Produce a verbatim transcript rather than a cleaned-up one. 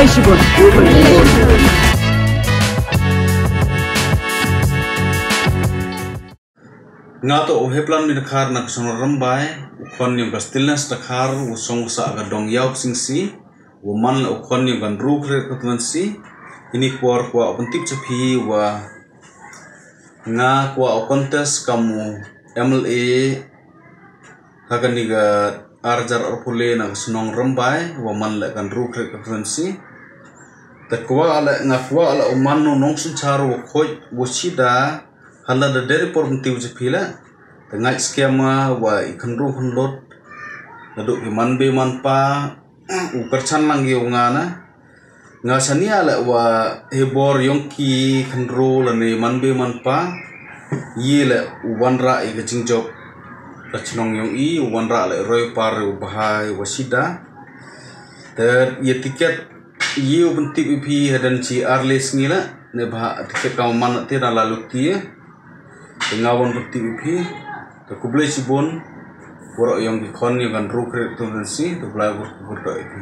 Nga toh u Heplan Mirakhar na ka chnong Rymbai, u khon yong ka Stillness Dkhar, u chong u sah ka Dong Yaw Singsi, u man la u khon yong ka Hynru Khyrwait Constituency. Ini kwah, kwah u pyntip cha phi wa nga kwah u contest kam u M L A ha kani ka arjar arpule na ka chnong Rymbai, wa man la ka Hynru Khyrwait Constituency. Te kwah la, nga kwah la u man u nongsynchar wa khooid wa sida, hala da deri por pyntip cha phi la. Te ngait skema wa i khynru khynlut, nadooh ki manbe manpa, u kyrchan lang ki u nga na. Nga sania la wa hebor yong ki khynru lane manbe manpa, ye la u wanrah i ka jingjop ka chnong yong i, u wanrah la roi par u bhai wa sida. Te ye ticket ye u pyntip i phi hadien chi ar le sngi la, neibhah ticket ka man te na la luti. Te nga wan pyntip i phi. Te khublei chibun, waroh yong ki khon yong ka Hynru Khyrwait Constituency, te khublei bur bur doh i phi.